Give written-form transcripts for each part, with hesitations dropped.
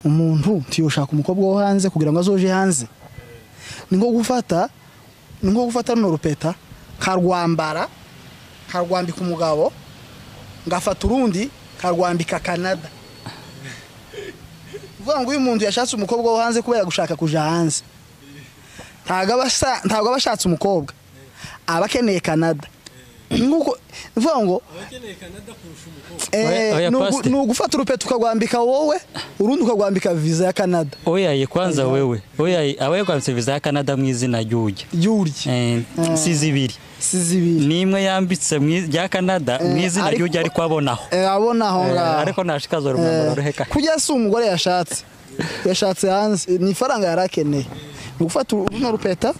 Umuntu ntiyoshaka umukobwa wo hanze kugira ngo azoje hanze. Ni nko gufata runo rupeta karwambara karwambika umugabo, ngafata urundi karwambika Canada. Uvuga ngo uyu muntu yashatse umukobwa wo hanze kubera gushaka kuja hanze, ntago abashatse umukobwa, abakeneye Canada. Nkuko uvuga ngo ni ugufata urupeta ukagwambika wowe, urundi ukagwambika visa ya Canada. Oya kwanza wewe, oya abaye kwambitse visa ya Canada mu izina ry'urya. Si zibiri. Nimwe yambitse mu rya Canada mu izina ry'urya ariko abonaho. Abonaho ngaho. Ariko nashikazo rumwambaro ruheka. Kujya si umugore yashatse hanze, ni ifaranga yarakeneye. Ni ugufata runo rupeta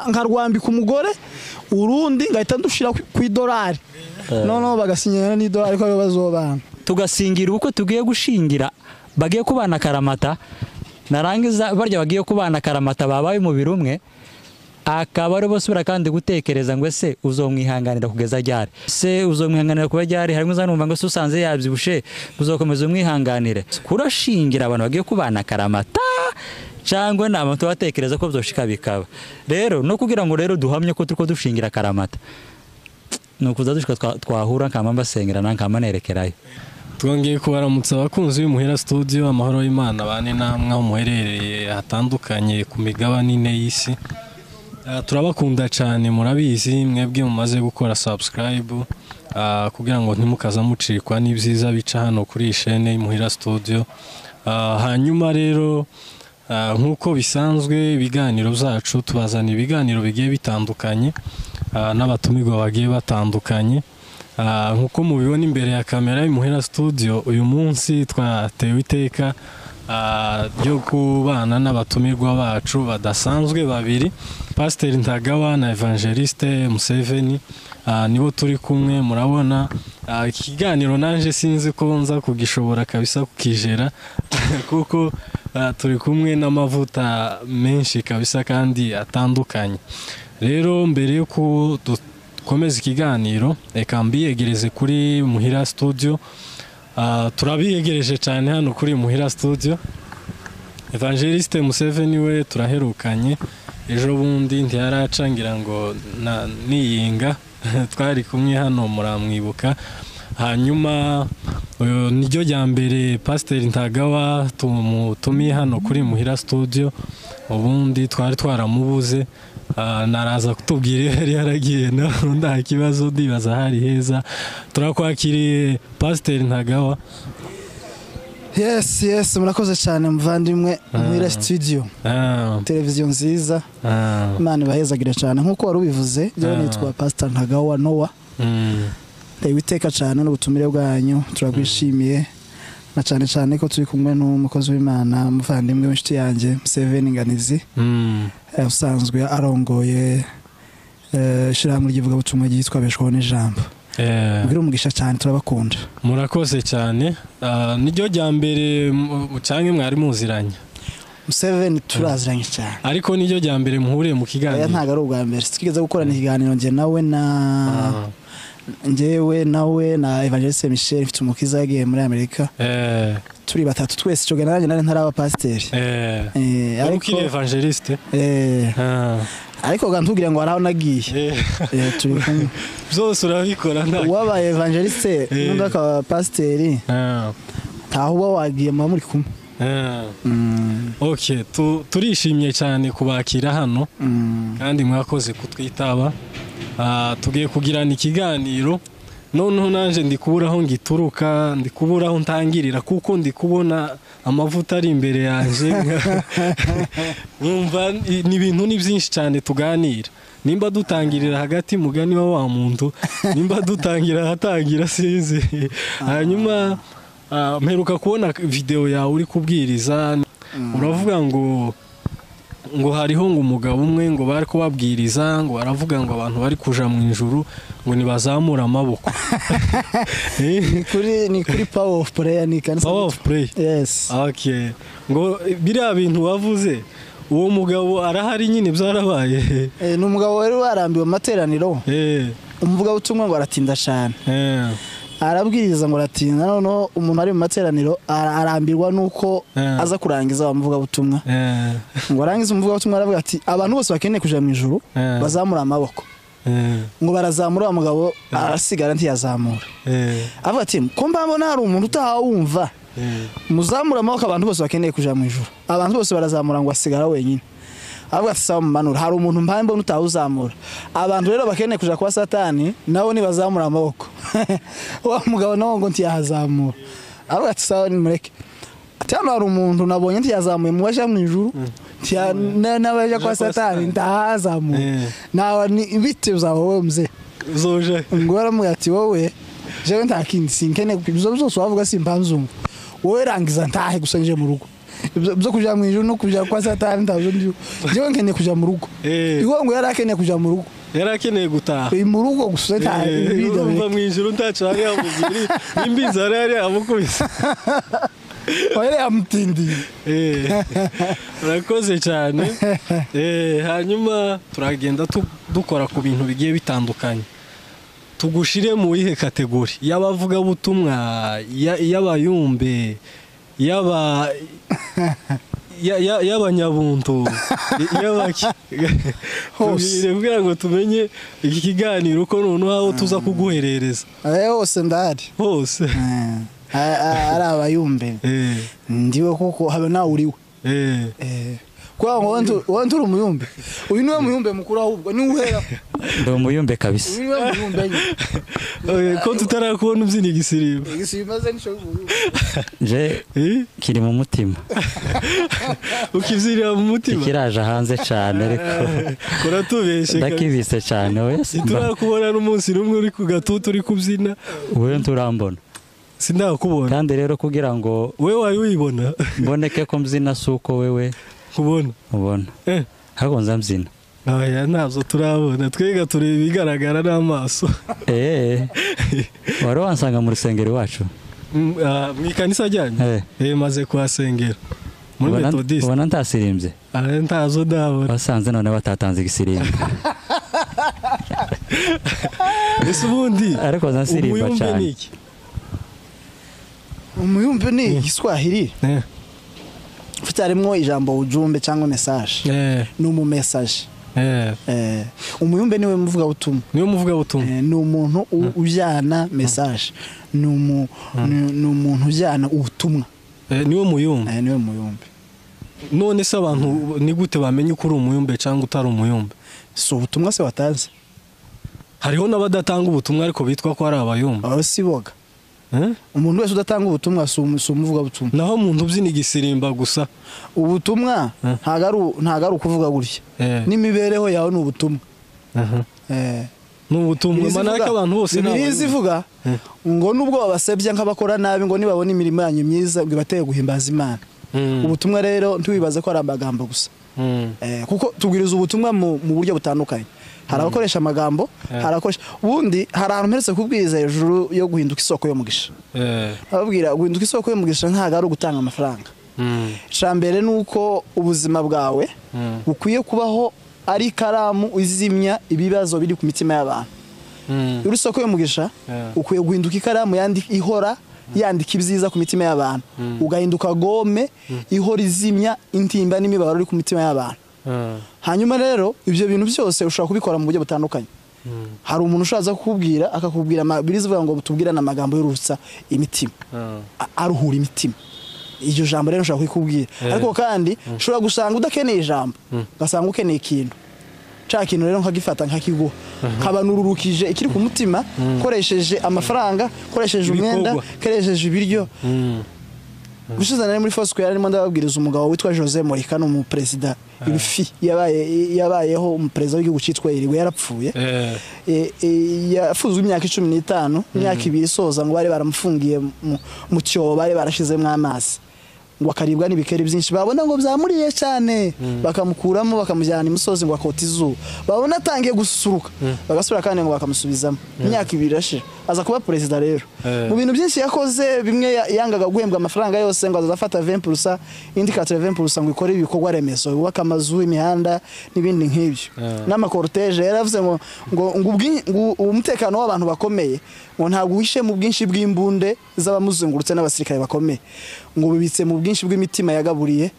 nkarwambika umugore, urundi ngahita ndushira ku idolari. Noneho bagasinyana n'idolari ko aribo bazobana. Tugasingira ubukwe tugiye gushingira bagiye kubana karamata, narangiza barya bagiye kubana karamata babaye umubiri umwe, akaba ari bosubira kandi gutekereza ngo ese uzomwihanganira kugeza ryari? Se uzomwihanganira kuba ryari? Harimo zanumva ngo se usanze yabyibushe uzokomeza umwihanganire. Kurashingira abantu bagiye kubana karamata cyangwa nama tubatekereza ko byoshika bikaba. Rero no kugira ngo rero duhamye ko turiko dushingira karamata, nukuza dushika twahura nkama mbasengera nankama nerekerayo. Twongeye kubaramutsa abakunzi b'Imuhira Studio, amahoro y'Imana bane namwe aho muherereye hatandukanye ku migabane ine y'isi. Turabakunda cyane, murabizi mwebwe mumaze gukora subscribe kugira ngo ntimukaza mucikwa n'ibyiza bica hano kuri chaîne y'Imuhira Studio. Hanyuma rero nkuko bisanzwe ibiganiro byacu tubazana ibiganiro bigiye bitandukanye n'abatumirwa bagiye batandukanye. Nkuko mubibona imbere ya kamera y'Imuhira Studio, uyu munsi twatewe iteka ryo kubana n'abatumirwa bacu badasanzwe babiri, Pastor Ntagawa na Evangeliste Museveni, nibo turi kumwe. Murabona ikiganiro nanje sinzi ko nza kugishobora kabisa kukijera kuko turi kumwe n'amavuta menshi kabisa kandi atandukanye. Rero mbere yuko dukomeza ikiganiro, reka mbiyegereze kuri Muhira Studio. Turabiyegereje cyane hano kuri Muhira Studio. Evangeliste Museveni we turaherukanye ejo bundi ntiyaracangira ngo niyinga twari kumwe hano muramwibuka. Hanyuma niryo rya mbere Pastor Ntagawa tumutumiye hano kuri Muhira Studio, ubundi twari twaramubuze. Naraza kutubwira yari yaragiye nta kibazo, ndibaza hari heza. Turakwakiriye Pastor Ntagawa. Yes, murakoze cyane muvandimwe. Muhira Studio, televiziyo nziza, Imana ibahezagire cyane. Nkuko wari ubivuze, jewe nitwa Pastor Ntagawa Noah. Ndabiteka cyane n'ubutumire bwanyu, turabwishimiye na cyane cyane ko turi kumwe n'umukozi w'Imana muvandimwe w'inshuti yanjye Museveni Nganizi, usanzwe arongoye ishyirahamwe ry'ivugabutumwa ryitwa Beshwaho n'Ijambo. Mugire umugisha cyane, turabakunda. Murakoze cyane. Niryo rya mbere cyangwa mwari muziranye? Museveni turaziranye cyane, ariko niryo rya mbere muhuriye mu kiganiro? Ntabwo ari ubwa mbere twigeze gukorana ikiganiro njye nawe na njyewe nawe na Evangeliste Michel mfite umukiza yagiye muri Amerika. Turi batatu twese, cyo nanjye nari ntaraba pasiteri. Ariko Evangeliste ariko gantubwira ngo haraho nagiye. Turi kumwe byose urabikora nta wabaye Evangeliste n'undi akaba pasiteri, ntaho uba wagiye muba muri kumwe. Okay, turishimye cyane kubakira hano kandi mwakoze kutwitaba. Tugiye kugirana ikiganiro. Noneho nanje ndikuburaho ngituruka, ndikuburaho ntangirira kuko ndikubona amavuta ari imbere yanje. Numva ni ibintu ni byinshi cyane tuganira. Nimba dutangirira hagati mugani wa muntu, nimba dutangira hatangira sinzi. Hanyuma mperuka kubona video yawe uri kubwiriza, uravuga ngo hariho ngo umugabo umwe ngo bari kubabwiriza ngo baravuga ngo abantu bari kuja mu ijuru ngo nibazamura amaboko. Ni kuri Power of Prayer, ni kanisa Power of Prayer. Yes. Okay. Ngo biriya bintu wavuze uwo mugabo arahari nyine byarabaye. Ni umugabo wari warambiwe amateraniro. Umuvuga utumwe ngo aratinda cyane. Arabwiriza ngo aratinda, noneho umuntu ari mu materaniro arambirwa nuko aza kurangiza bamuvuga butumwa. Ngo arangize umuvuga butumwa aravuga ati abantu bose bakeneye kuja mu ijuru bazamura amaboko. Ngo barazamura, mugabo arasigara ntiyazamura. Avuga ati ko mbabona hari umuntu utahawumva, muzamura amaboko abantu bose bakeneye kuja mu ijuru. Abantu bose barazamura ngo asigara wenyine. Avuga ati sawa mumanura, hari umuntu mbaye mbona utawuzamura. Abantu rero bakeneye kuja kwa Satani nabo nibazamura amaboko. Wa mugabo nawo ngo ntiyazamura. Avuga ati sawa nimureke. Ati hano hari umuntu nabonye ntiyazamuye mu baja mu ijuru, n'abaja kwa Satani ntazamura. Nawe ni bite uzaba wowe mzee? Uzoje. Ngo aramubwira ati wowe jewe nta kindi sinkeneye ibyo byose wavuga simpanzumva. Wowe rangiza ntahe gusa nje mu rugo. Ibyo kuja mu ijuru no kuja kwa Satani ntabyo ndi. Jewe nkeneye kuja mu rugo. Iwo ngo yari akeneye kuja mu rugo. Yari akeneye gutaha. Mu rugo gusa ntahe. Urumva mu ijuru ntaco yari yamuze. Imbiza yari yamukubise. Oya yamutindi. Urakoze cyane. Hanyuma turagenda dukora ku bintu bigiye bitandukanye. Tugushire mu ihe kategori y'abavuga butumwa, y'abayumbe, yaba y'abanyabuntu, y'abaki. Hose kugira ngo tumenye iki kiganiro uko noneho aho tuza kuguherereza. Hose ndahari. Hose. Ari abayumbe. Ndiwe koko habe nawe uriwe. Kwa ngo wantu uri umuyumbe. Uyu niwe muyumbe mukuru ahubwo ni uhera. Ndi umuyumbe kabisa. Uyu niwe muyumbe nyine. Ko tutarakubona ubyina igisirimba. Igisirimba ze nico muyumbe. Je kiri mu mutima. Ukivyirira mu mutima. Kiraje hanze cyane ariko. Kuratubeshe. Ndakibise cyane oya. Turakubona n'umunsi rumwe uri ku gatutu uri kubyina. Wewe nturambona. Sindakubona. Kandi rero kugira ngo wewe wari wibona. Mboneke ko mbyina suko wewe kubona. Ubona. Hako nzambyina. Oya ntabyo turabona. Twega tureba ibigaragara n'amaso. Wari wansanga mu rusengero iwacu? Mu ikanisa ryanyu? Maze kuhasengera. Muri Methodist. Ubona ntasirimbye? Ntazo ndabona. Wasanze none batatanze igisirimba. Ese ubundi ariko nzasirimba cyane. Umuyumbe ni Igiswahili. Ufite harimo ijambo ujumbe cyangwa message. Ni umu message. Umuyumbe niwe muvuga butumwa. Niwe muvuga butumwa. Ni umuntu ujyana message. Ni umuntu ujyana ubutumwa. Niwe muyumbe. Niwe muyumbe. None se abantu ni gute bamenye ko uri umuyumbe cyangwa utari umuyumbe? Si ubutumwa se watanze? Hariho n'abadatanga ubutumwa ariko bitwa ko ari abayumbe. Abo si boga. Umuntu wese udatanga ubutumwa si umuvuga butumwa. Naho umuntu ubyina igisirimba gusa. Ubutumwa ntago ari ukuvuga gutya. N'imibereho yawe ni ubutumwa. Ni ubutumwa manaka abantu bose nabo. Bibiliya ivuga ngo nubwo babasebya nk'abakora nabi ngo nibabona imirimo yanyu myiza ngo ibateye guhimbaza Imana. Ubutumwa rero ntiwibaze ko ari amagambo gusa. Kuko tubwiriza ubutumwa mu buryo butandukanye. Hari abakoresha amagambo, hari abakoresha ubundi hari ahantu mperetse kubwiriza hejuru yo guhinduka isoko y'umugisha. Ababwira guhinduka isoko y'umugisha ntago ari ugutanga amafaranga. Icambere nuko ubuzima bwawe bukwiye kubaho ari ikaramu izimya ibibazo biri ku mitima y'abantu. Uri isoko y'umugisha ukwiye guhinduka ikaramu yandika ihora yandika ibyiza ku mitima y'abantu. Ugahinduka gome ihora izimya intimba n'imibabaro iri ku mitima y'abantu. Hanyuma rero ibyo bintu byose ushobora kubikora mu buryo butandukanye. Hari umuntu ushaza kukubwira akakubwira amabwiriza uvuga ngo tubwirane amagambo y'urutsa imitima. Aruhura imitima. Iryo jambo rero ushobora kukubwira. Ariko kandi ushobora gusanga udakeneye ijambo, ugasanga ukeneye ikintu. Ca kintu rero nkagifata nkakiguha. Nkabanururukije ikiri ku mutima, koresheje amafaranga, koresheje umwenda, koresheje ibiryo. Gushize nari muri Foursquare arimo ndababwiriza umugabo witwa Jose Moricano, umupresident irufi yabayeho umupresident w'igihugu cyitwa Uruguay, yarapfuye. Yafuzwe imyaka 15, imyaka 2 isoza ngo bari baramufungiye mu cyobo bari barashizemo amazi. Ngo akaribwa n'ibikeri byinshi, babona ngo byamuriye cyane, bakamukuramo bakamujyana imusozi ngo akota izuba, babona atangiye gususuruka bagasubira kandi ngo bakamusubizamo. Imyaka 2 irashira aza kuba perezida. Rero mu bintu byinshi yakoze, bimwe yangaga guhembwa amafaranga yose, ngo azafata 20% indi 80% ngo ikore ibikorwa remezo, yubaka amazu, imihanda n'ibindi nk'ibyo, n'amakorteje. Yaravuze ngo ngo umutekano w'abantu bakomeye ngo ntabwo wishe mu bwinshi bw'imbunde z'abamuzungurutse n'abasirikare bakomeye, ngo bibitse mu bwinshi bw'imitima yagaburiye,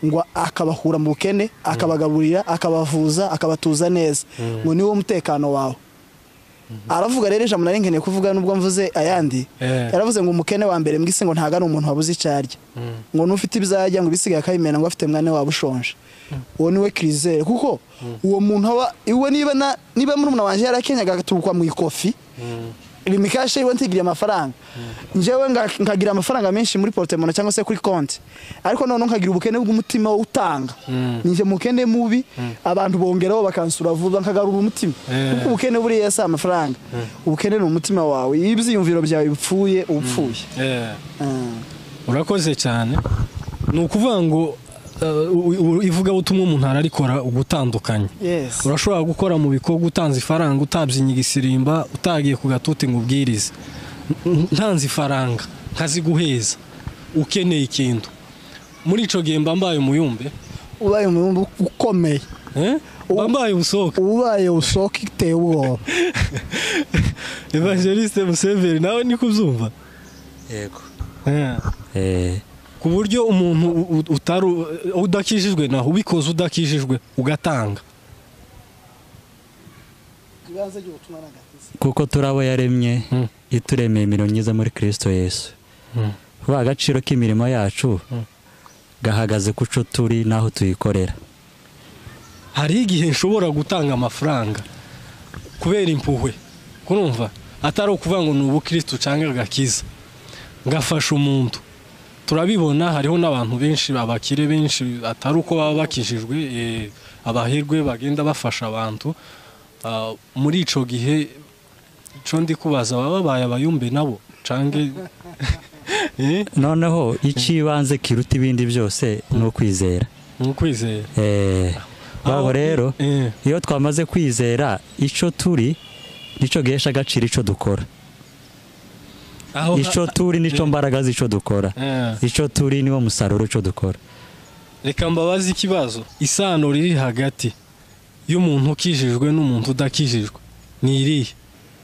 ngo akabahura mu bukene, akabagaburira, akabavuza, akabatuza neza, ngo niwo mutekano wawe. Aravuga rero ijambo nari nkeneye kuvuga nubwo mvuze ayandi. Yaravuze ngo umukene wa mbere mwise ngo ntaga ari umuntu wabuze icyarya, ngo nufite ibizajya ngo ibisigaye akabimena, ngo afite mwana waba ushonje, uwo niwe crisere. Kuko uwo muntu aba iwe, niba murumuna wanje yarakenyaga agaturukwa mu ikofi, ibimikashe iwe ntigiriye amafaranga, njyewe nkagira amafaranga menshi muri portemonnaie cyangwa se kuri konti, ariko none nkagira ubukene bw'umutima utanga, ninje mukene mubi, abantu bongeraho bakansura vuba, nkagarura umutima. Kuko ubukene buriya si amafaranga, ubukene ni umutima wawe, iyo ibyiyumviro byawe bipfuye upfuye. Urakoze cyane. Ni ukuvuga ngo ivugabutumwa umuntu ararikora ugutandukanye. Urashobora gukora mu bikorwa utanze ifaranga, utabyinya igisirimba, utagiye ku gatuti ngo ubwirize. Ntanze ifaranga nkaziguheza ukeneye ikintu, muri ico gihe mba mbaye umuyumbe. Ubaye umuyumbe ukomeye. Mba mbaye ubusoka. Ubaye ubusoka iteye ubwoba. Evangeliste Museveni nawe niko ubyumva? Yego. Ku buryo umuntu utari udakijijwe naho ubikoze udakijijwe ugatanga, kuko turabo yaremye ituremeye imirimo myiza muri Kristo Yesu. Vuga agaciro k'imirimo yacu gahagaze kuco turi naho tuyikorera. Hari igihe nshobora gutanga amafaranga kubera impuhwe, kurumva atari ukuvuga ngo ni ubukristo cyangwa agakiza, ngafasha umuntu. Turabibona hariho n'abantu benshi, abakire benshi atari uko baba bakijijwe, abahirwe bagenda bafasha abantu. Muri ico gihe ico ndi kubaza, baba babaye abayumbe nabo cange? Noneho icibanze kiruta ibindi byose ni ukwizera. Ni ukwizera. Babo rero iyo twamaze kwizera ico turi nico gihesha agaciro ico dukora. Ico turi nico mbaraga z'ico dukora. Ico turi niwo musaruro ico dukora. Reka mbabaze ikibazo, isano riri hagati y'umuntu ukijijwe n'umuntu udakijijwe ni irihe?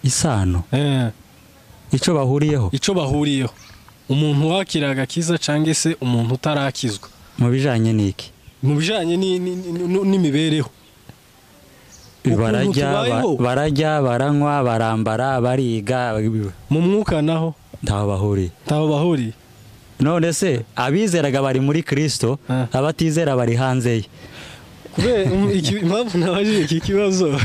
Isano? Ico bahuriyeho? Ico bahuriyeho, umuntu wakira agakiza cange se umuntu utarakizwa. Mu bijanye n'iki? Mu bijanye n'imibereho. Barajya, baranywa, barambara, bariga. Mu mwuka naho ntaho bahuriye. Ntaho bahuriye. None se abizeraga bari muri Kristo, abatizera bari hanze ye. Kubera impamvu nabajije iki kibazo,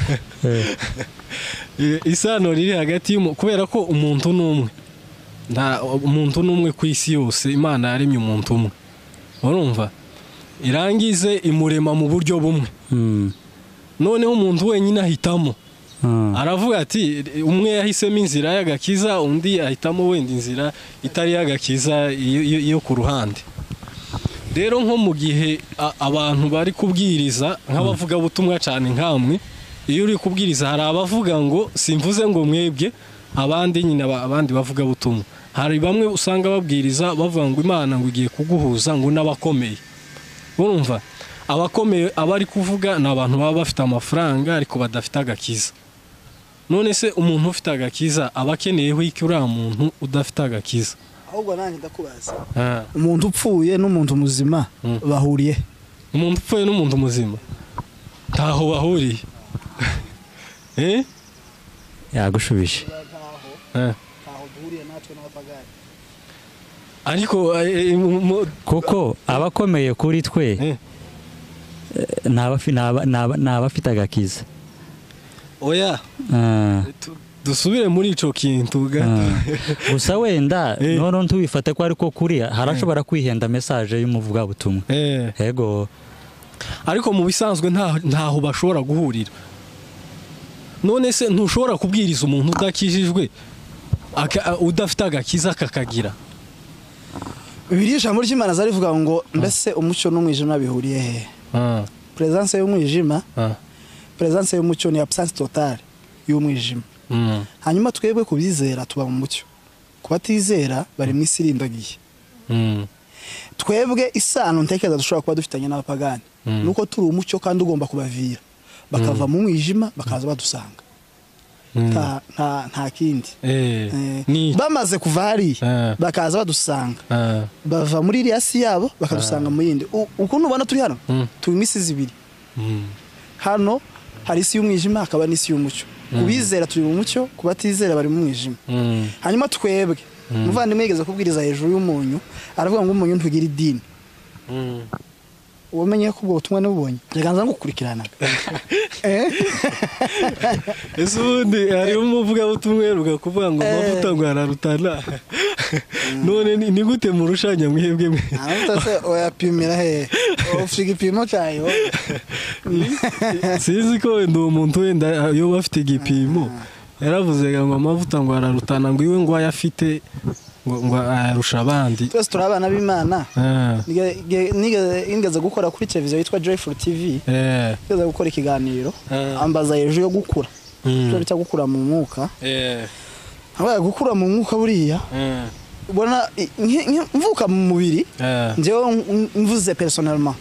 isano riri hagati, kubera ko umuntu n'umwe, nta umuntu n'umwe ku isi yose, Imana yaremye umuntu umwe, urumva, irangize imurema mu buryo bumwe. Noneho umuntu wenyine ahitamo, aravuga ati umwe yahisemo inzira y'agakiza, undi ahitamo wenda inzira itari y'agakiza yo ku ruhande. Rero nko mu gihe abantu bari kubwiriza nk'abavuga butumwa cyane nkamwe, iyo uri kubwiriza hari abavuga ngo simvuze ngo mwebwe, abandi nyine abandi bavuga butumwa, hari bamwe usanga babwiriza bavuga ngo Imana ngo igiye kuguhuza ngo n'abakomeye. Urumva abakomeye abari kuvuga ni abantu baba bafite amafaranga ariko badafite agakiza. None se umuntu ufite agakiza aba akeneyeho iki uriya muntu udafite agakiza? Ahubwo nanjye ndakubaza, umuntu upfuye n'umuntu muzima bahuriye? Umuntu upfuye n'umuntu muzima ntaho bahuriye. Yagushubije. Ntaho duhuriye natwe n'abapagani. Ariko kuko abakomeye kuri twe n'abafite agakiza. Oya, dusubire muri ico kintu gato. Gusa wenda none ntubifate ko ariko kuri harashobora kwihenda message y'umuvuga butumwa. Yego. Ariko mu bisanzwe ntaho bashobora guhurira. None se ntushobora kubwiriza umuntu udakijijwe udafite agakiza kakagira? Bibiliya ijambo ry'Imana zarivuga ngo mbese umucyo n'umwijima bihuriye he? Presence y'umwijima, presence y'umucyo ni absence totale y'umwijima. Hanyuma twebwe kubizera tuba mu mucyo, kubatizera bari mu isi irindagiye. Twebwe isano ntekereza dushobora kuba dufitanye n'abapagani nuko turi umucyo kandi ugomba kubavira bakava mu mwijima bakaza badusanga. Nta kindi. Bamaze kuva hariya bakaza badusanga, bava muri iriya si yabo bakadusanga mu yindi. Ukuntu ubona turi hano turi mu isi zibiri. Hano hari isi y'umwijima hakaba n'isi y'umucyo. Kubizera turi mu mucyo, kubatizera bari mu mwijima. Hanyuma twebwe umuvandimwe yigeze kubwiriza hejuru y'umunyu aravuga ngo umunyu ntugira idini. Umenye ko ubwo butumwa nubonye reka ngukurikirana. Ese ubundi hari umuvuga butumwa heruka kuvuga ngo amavuta ngo ararutana. None ni gute murushanya mwebwe mwe? Amavuta se oyapimira he? Ufite igipimo cyayo? Sinzi ko wenda uwo muntu wenda yoba afite igipimo. Yaravuze ngo amavuta ngo ararutana ngo iwe ngo ayafite ngo arusha abandi. Twese turi abana b'Imana. Nigeze gukora kuri televiziyo yitwa Joyful TV. Nigeze gukora ikiganiro ambaza hejuru yo gukura. Cyo bita gukura mu mwuka. Abaye gukura mu mwuka buriya. Ubona mvuka mu mubiri njyewe mvuze personnellement.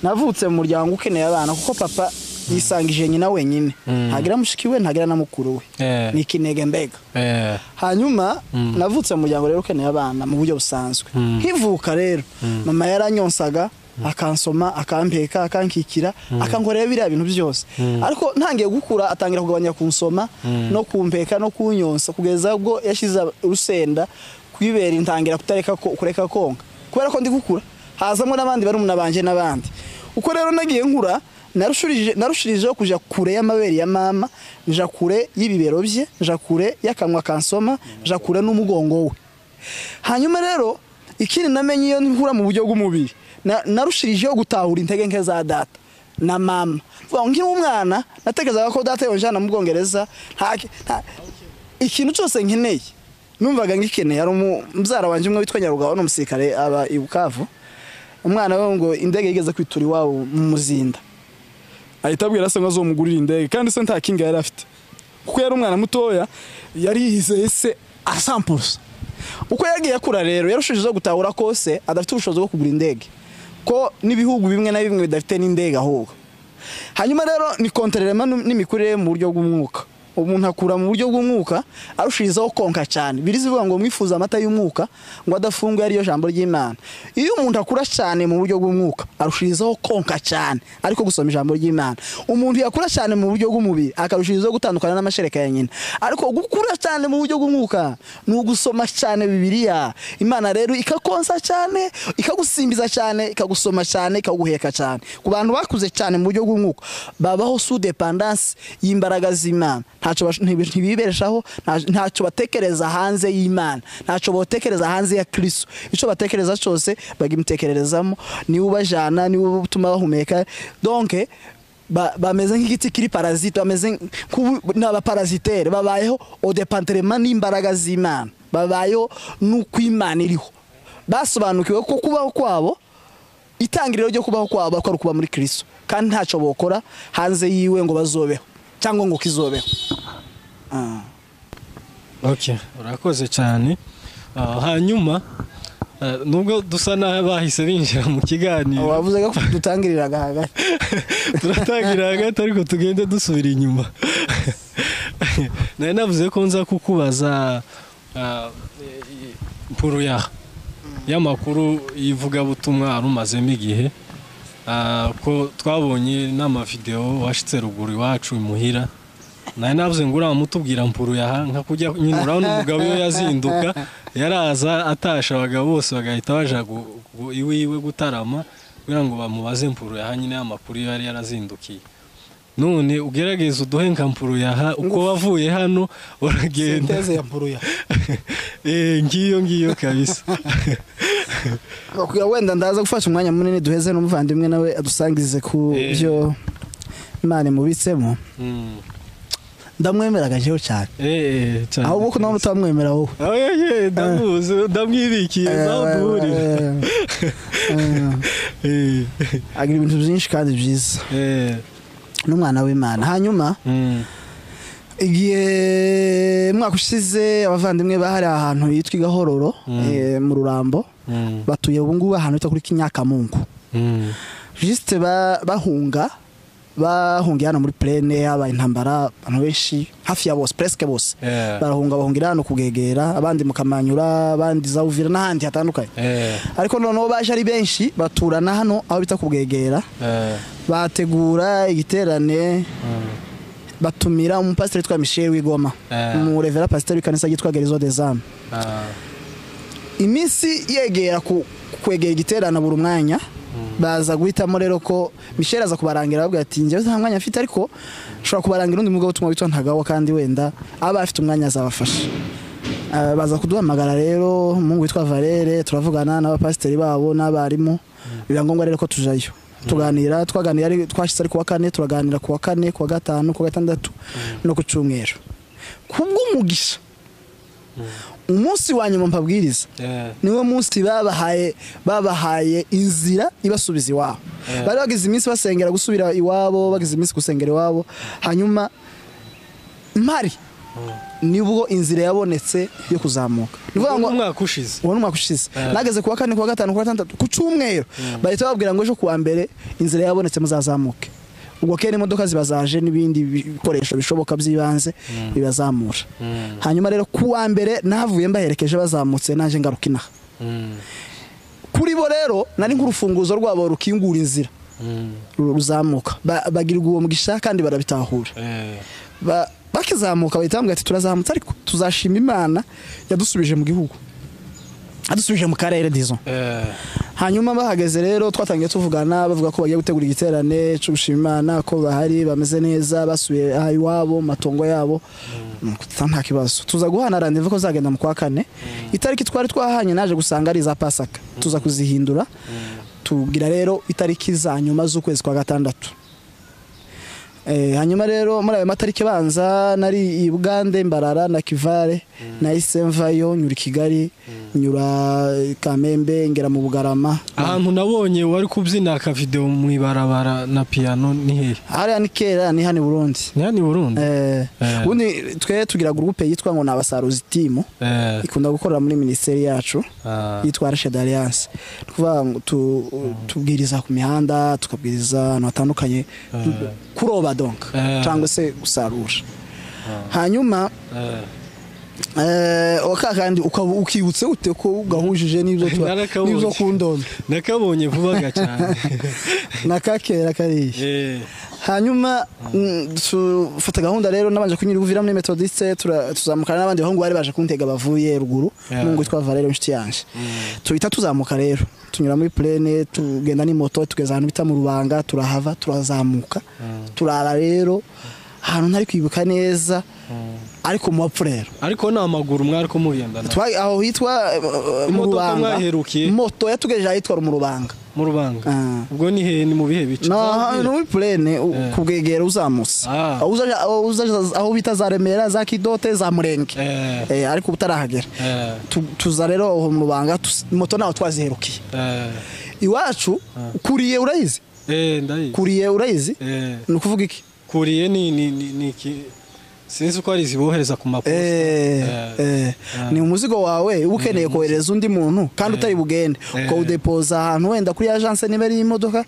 Navutse mu muryango ukeneye abana kuko papa yisangije nyina wenyine, ntagira mushiki we, ntagira na mukuru we, ni kinege mbega. Hanyuma navutse mu muryango rero ukeneye abana mu buryo busanzwe. Nkivuka rero mama yaranyonsaga, akansoma, akampeka, akankikira, akankorera biriya bintu byose. Ariko ntangiye gukura atangira kugabanya kunsoma no kumpeka no kunyonsa kugeza ubwo yashize urusenda kwibera intangira kutareka kureka konka. Kubera ko ndi gukura hazamwe n'abandi barumuna banje n'abandi. Uko rero nagiye nkura narushirijeho kuja kure y'amabere ya mama, nja kure y'ibibero bye, nja kure y'akanwa kansoma, nja kure n'umugongo we. Hanyuma rero ikindi namenye iyo nkura mu buryo bw'umubiri, narushirijeho gutahura intege nke za data na mama. Nkiri umwana natekerezaga ko data yonjana mu Bwongereza, ikintu cyose nkeneye numvaga ngikeneye. Ari umubyara wanje umwe witwa Nyarugabo n'umusirikare aba i Bukavu. Umwana we ngo indege yigeze kwitura iwabo mu Muzinda, ahita abwira se ngo azomugurira indege, kandi se nta kinga yari afite kuko yari umwana mutoya, yari yizeye se 100%. Uko yagiye akura rero yarushijeho gutahura kose adafite ubushobozi bwo kugura indege, ko n'ibihugu bimwe na bimwe bidafite n'indege ahubwo. Hanyuma rero ni contrairement n'imikurire mu buryo bw'umwuka. Umuntu akura mu buryo bw'umwuka arushirizaho konka cyane. Birizivuga ngo mwifuza amata y'umwuka ngo adafunguye ariyo jambo ry'Imana. Iyo umuntu akura cyane mu buryo bw'umwuka arushirizaho konka cyane ariko gusoma ijambo ry'Imana. Umuntu yakura cyane mu buryo bw'umubiri akarushirizaho gutandukana n'amashereka ya nyina. Ariko gukura cyane mu buryo bw'umwuka ni ugusoma cyane Bibiliya. Imana rero ikakonsa cyane, ikagusimbiza cyane, ikagusoma cyane, ikaguheka cyane. Ku bantu bakuze cyane mu buryo bw'umwuka babaho sous dépendance y'imbaraga z'Imana. Ntacyo ntibibereshaho, ntacyo batekereza hanze y'Imana, ntacyo batekereza hanze ya Kristo. Icyo batekereza cyose bagimtekererezamo, ni ubajana, ni ubutuma bahumeka. Donc bameze nk'igiti kiri parasite, bameze n'abaparasitaire, babayeho au dépendement n'imbaraga z'Imana, babayeho n'uko Imana iriho. Basobanukiwe ko kubaho kwabo, itangiriro ryo kubaho kwabo ko kuba muri Kristo, kandi ntacyo bokora hanze yiwe ngo bazobeho cyangwa ngo kizobeho. Okay, urakoze cyane. Hanyuma nubwo dusa n'abahise binjira mu kiganiro, wavuze ko dutangiriraga hagati. Turatangira hagati ariko tugende dusubira inyuma. Nari navuze ko nza kukubaza mpuru y'amakuru y'ivugabutumwa arumazemo igihe, ko twabonye n'amavideo washitse ruguru iwacu imuhira. Nari navuze ngo uramutubwira mpuru yaha nka kujya nyine, urabona umugabo iyo yazinduka yaraza atasha abagabo bose bagahita baja iwiwe gutarama kugira ngo bamubaze mpuru yaha nyine y'amakuru yari yarazindukiye. None ugerageza uduhe nka mpuru yaha uko wavuye hano uragenda. Senteze ya mpuru yaha. Ngiyo kabisa. Kugira wenda ndaza gufasha umwanya munini duheze n'umuvandimwe nawe adusangize ku byo Imana imubitsemo. Ndamwemeraga jewe cyane. Cyane. Ahubwo ko nawe utamwemera wowe. Ndamuzi, ndamwibikiye zaho duhurira. Agira ibintu byinshi kandi byiza. N'umwana w'Imana. Hanyuma igihe mwaka ushize abavandimwe bahari ahantu hitwa Igahororo mu Rurambo, batuye ubu ngubu ahantu hitwa kuri Kinyakamungu. Juste bahunga bahungiye hano muri plaine, habaye intambara, abantu benshi hafi ya bose, presque bose barahunga, bahungira hano kugegera, abandi mu Kamanyura, abandi za Uvira n'ahandi hatandukanye. Ariko noneho baje ari benshi baturana hano aho bita kubwegera, bategura igiterane, batumira umupasiteri witwa Michel Wigoma, umurevera pasiteri w'ikanisa ryitwa Gerizo des Âmes. Iminsi yegera kwegera igiterane buri mwanya, baza guhitamo rero ko Michel aza kubarangira, ababwira ati njyewe nta mwanya mfite, ariko nshobora kubarangira undi mugabo utumwa witwa Ntagawa, kandi wenda aba afite umwanya azabafasha. Baza kuduhamagara rero umuhungu witwa Valere, turavugana n'abapasiteri babo n'abarimu, biba ngombwa rero ko tujayo tuganira. Twaganira ari twashitse ari kuwa kane, turaganira kuwa kane, kuwa gatanu, kuwa gatandatu no ku cyumweru. Kubw'umugisha umunsi wa nyuma mpabwiriza niwo munsi babahaye inzira ibasubiza iwabo. Bari bagize iminsi basengera gusubira iwabo, bagize iminsi gusengera iwabo. Hanyuma mpari nibwo inzira yabonetse yo kuzamuka. Nivuga ngo umwaka ushize, uwo umwaka ushize nageze kuwa kane, kuwa gatanu, kuwa gatandatu, ku cyumweru bahita babwira ngo ejo kuwa mbere inzira yabonetse muzazamuke. Ubwo kera imodoka zibazaje n'ibindi bikoresho bishoboka by'ibanze bibazamura. Hanyuma rero kuwa mbere navuye mbaherekeje bazamutse, naje ngaruka inaha. Kuri bo rero nari nk'urufunguzo rwabo rukingura inzira ruzamuka. Bagirwa uwo mugisha kandi barabitahura. Bakizamuka bahita bambwira ati turazamutse ariko tuzashima Imana yadusubije mu gihugu, adusubije mu karere disons. Hanyuma bahageze rero twatangiye tuvugana, bavuga ko bagiye gutegura igiterane cyo gushima Imana, ko bahari bameze neza, basubiye iwabo matongo yabo, nta kibazo. Tuza guhana rendez-vous ko zagenda mu kwa kane. Itariki twari twahanye naje gusanga ari za Pasaka, tuza kuzihindura, tugira rero itariki za nyuma z'ukwezi kwa gatandatu. Hanyuma rero muri ayo matariki banza nari i Bugande, Mbarara na Kivale, nahise mvayo nyura Kigali, nyura Kamembe, ngera mu Bugarama. Ahantu nabonye wari kubyina aka video mu ibarabara na piano ni hehe? Hariya ni kera, ni hano i Burundi. Ni hano i Burundi? Ubundi twe tugira groupe yitwa ngo nabasaruzi team, ikunda gukorera muri ministeri yacu yitwa Arche d'Alliance. Kuvuga ngo tubwiriza ku mihanda, tukabwiriza ahantu hatandukanye, kuroba donc cyangwa se gusarura. Hanyuma kandi ukibutse ute ko ugahujije n'ibyo n'ibyo kundonda? Nakabonye vuba cyane. Nakakera kariye. Hanyuma tufata gahunda rero, nabanje kunyura Uvira muri Methodiste, tuzamukana n'abandi bahungu bari baje kuntega bavuye ruguru, mungu witwa Valere inshuti yanje. Tuhita tuzamuka rero, tunyura muri plaine, tugenda ni moto, tugeza ahantu bita mu Rubanga, turahava turazamuka. Turara rero ahantu ntari kwibuka neza, ariko mu bapfu rero. Ariko na amaguru mwari ko mugenda? Aho hitwa mu Rubanga, moto yatugejeje ahitwa mu Rubanga. Mu Rubanga. Ubwo ni he, ni mu bihe bice? No, muri plaine kubwegera uzamutse. Aho bita za Remera, za Kidote, za Murenge. Ariko utarahagera. Tuza rero aho mu Rubanga, moto naho twaziherukiye. Iwacu kuriye urayizi? Ndayizi. Kuriye urayizi? Ni ukuvuga iki? Kuriye ni iki? Sinzi uko ari zibohereza ku maposita. Ni umuzigo wawe uba ukeneye kohereza undi muntu kandi utari bugende, ukawudepoza ahantu wenda kuri agence niba ari imodoka.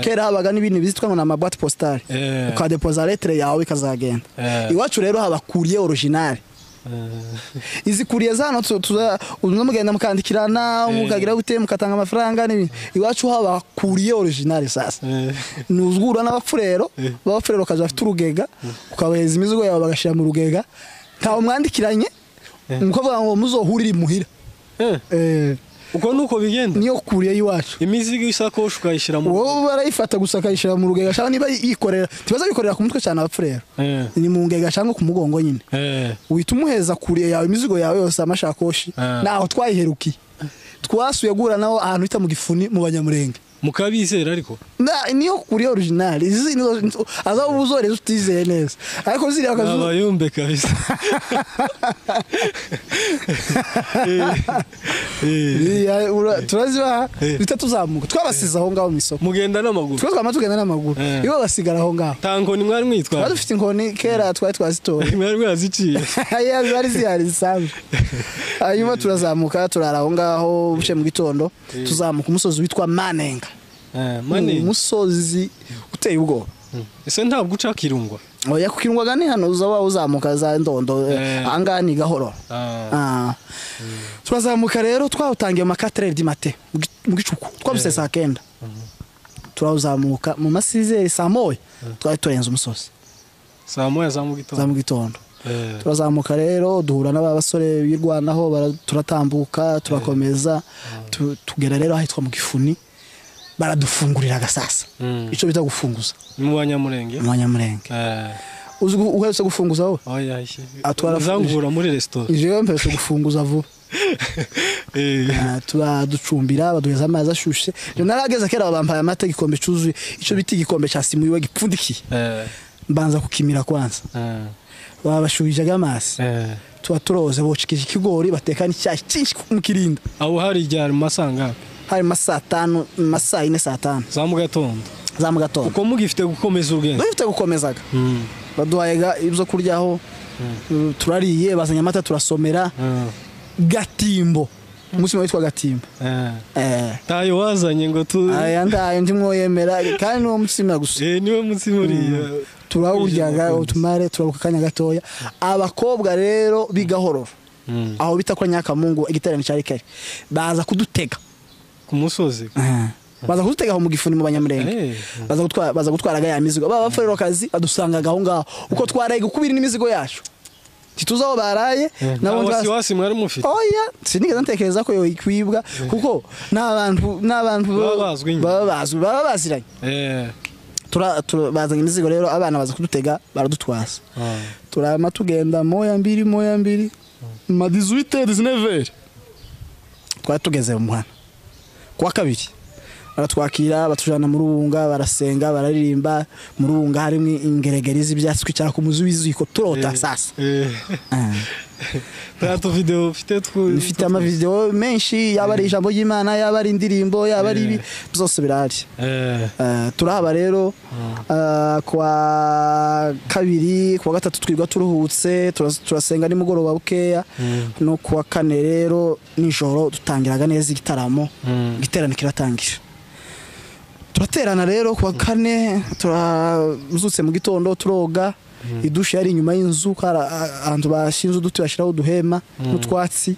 Kera habaga n'ibintu bizitwa ngo ni ama boîte postale, ukadepoza lettre yawe ikazagenda. Iwacu rero haba courrier original. Izi courrier zano mugenda mukandikirana, mukagira gute, mukatanga amafaranga n'ibintu. Iwacu haba courrier original sasa. Nuzgura n'abapfurero, abapfurero kaje bafite urugega, ukabaheza imizigo yawe bagashira mu rugega. Ntawe mwandikiranye, mukavuga ngo muzohurire imuhira. Uko nuko bigenda? Niyo courrier y'iwacu. Imizigo isakoshi ukayishira mu wowe barayifata gusa akayishira mu rugega, cyangwa niba yikorera, tibaza bikorera ku mutwe cyane abapfurero. Ni mu ngega cyangwa ku mugongo nyine. Uhita umuheza courrier yawe, imizigo yawe yose, amashakoshi. Naho twayiherukiye. Twasuye gura naho ahantu hita mu Gifuni mu Banyamurenge. Mukabizera ariko niyo kuri original izi aza ubuzoreza utizeye neza ariko ziriya kazu abayumbe kabisa. Turazibaha bita tuzamuka twabasize aho ngaho mu isoko mugenda n'amaguru twe twama tugenda n'amaguru ibo basigara aho ngaho. Ta nkoni mwari mwitwa? Twari dufite inkoni kera twari twazitoye mwari mwaziciye zari zihari zisanzwe. Hanyuma turazamuka turara aho ngaho buce mu gitondo tuzamuka umusozi witwa Manenga. Umusozi uteye ubwoba. Ese ntabwo uca Kirungwa? Oya, kukirungwa ni hano uza uzamuka za Ndondo ahangaha ni gahoro. Turazamuka rero twawutangiye mu 4h du matin mu gicuku twabuse saa 9. Turawuzamuka mu masizeri saa 1 twari turenze umusozi. Saa 1 za mu gitondo. Za mu gitondo. Turazamuka rero duhura n'abasore birwanaho turatambuka turakomeza tugera rero ahitwa mu Gifuni baradufungurira gasasa. Ico bita gufunguza. Mu Banyamurenge? Mu Banyamurenge. Uzi uherutse gufunguza wowe? Oya, uzangura muri restaurant. Jewe mperutse gufunguza vuba. Turaducumbira baduheza amazi ashushe. Narageze kera bampaye amata igikombe cuzuye ico bita igikombe ca simuyiwe gipfundikiye. Mbanza kukimira kwanza. Babashubijaga amazi. Tuba turoze bocikije ikigori bateka n'icyayi cyinshi mu kirinda. Aho hari ryari masanga? Hari masaa 5, masaa 4 saa 5. Za mu gatondo. Za mu gatondo. Uko mugifite gukomeza urugendo? Dufite gukomezaga. Baduhaye ibyo kuryaho. Turariye bazanye amata turasomera. Gatimbo. Umunsi witwa Gatimbo. Tayo wazanye ngo tu Aya ndayo ndimwo yemera kandi niwo mutsima gusa. Niwo mutsima uriya. Turawuryaga utumare turabuka kanya gatoya. Abakobwa rero bigahororo. Aho bita kwa Nyakamungu igiterane cyari kare. Baza kudutega ku musozi. Baza kudutega aho mu Gifuni mu Banyamurenge. Baza gutwaraga ya mizigo. Baba baforero kazi adusangaga aho ngaho. Uko twaraye gukubira n'imizigo yacu. Tituzaho baraye nabo wasi mwari mufite. Oya, sinigeze ntekereza ko yokwibwa kuko n'abantu baba baziranye. Bazanye imizigo rero abana baza kudutega baradutwaza. Turama tugenda moya mbiri ma 18h 19h. Twari tugeze mu muhana. Kwa kabiri baratwakira batujana mu rubunga barasenga bararirimba mu rubunga harimo ingeregeri z'ibyatsi twicara ku muzi w'iziko turota sasa. Tato video mfite mfite ama video menshi yaba ari ijambo ry'Imana yaba ari indirimbo yaba ari ibi byose birahari. Turahaba rero kwa kabiri kwa gatatu twigwa turuhutse turasenga nimugoroba bukeya no kwa kane rero nijoro dutangiraga neza igitaramo igiterane kiratangira. Turaterana rero kwa kane turazutse mu gitondo turoga idushe yari inyuma y'inzu ahantu bashinze uduti bashiraho uduhema n'utwatsi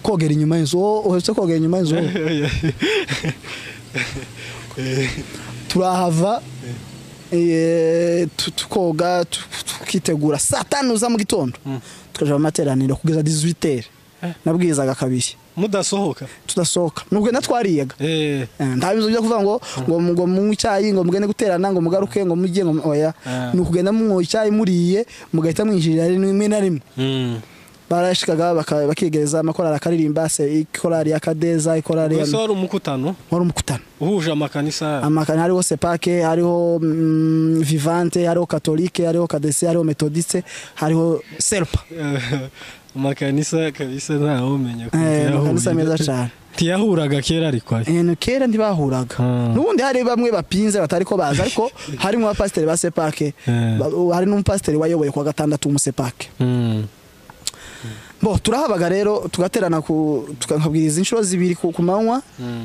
kogera inyuma y'inzu uhetse kogera inyuma y'inzu turahava tukoga tukitegura saa 5 za mu gitondo tukaja mu materaniro kugeza 18h nabwizaga kabiri mudasohoka tudasohoka nubwo natwariyaga nta bizo byo kuvuga ngo ngo munywe icyayi ngo mugende guterana ngo mugaruke ngo mujye ngo oya ni ukugenda munywa icyayi muriye mugahita mwinjirira rimwe na rimwe barashikaga bakigereza amakorali akaririmba se ikorali ya Kadeza ikorali ya wari umukutano uhuje amakanisa hariho Sepake hariho Vivante hariho Katolike hariho Kadese hariho Methodiste hariho Serpa amakanisa kabisa ntawe umenya ko amakanisa meza cyane ntiyahuraga kera ariko kera ntibahuraga n'ubundi hari bamwe bapinze batari ko baza ariko harimo abapasiteri ba Sepake hari n'umupasiteri wayoboye kwa gatandatu w'umusepake. Bo turahabaga rero tugaterana tukabwiriza inshuro zibiri ku manywa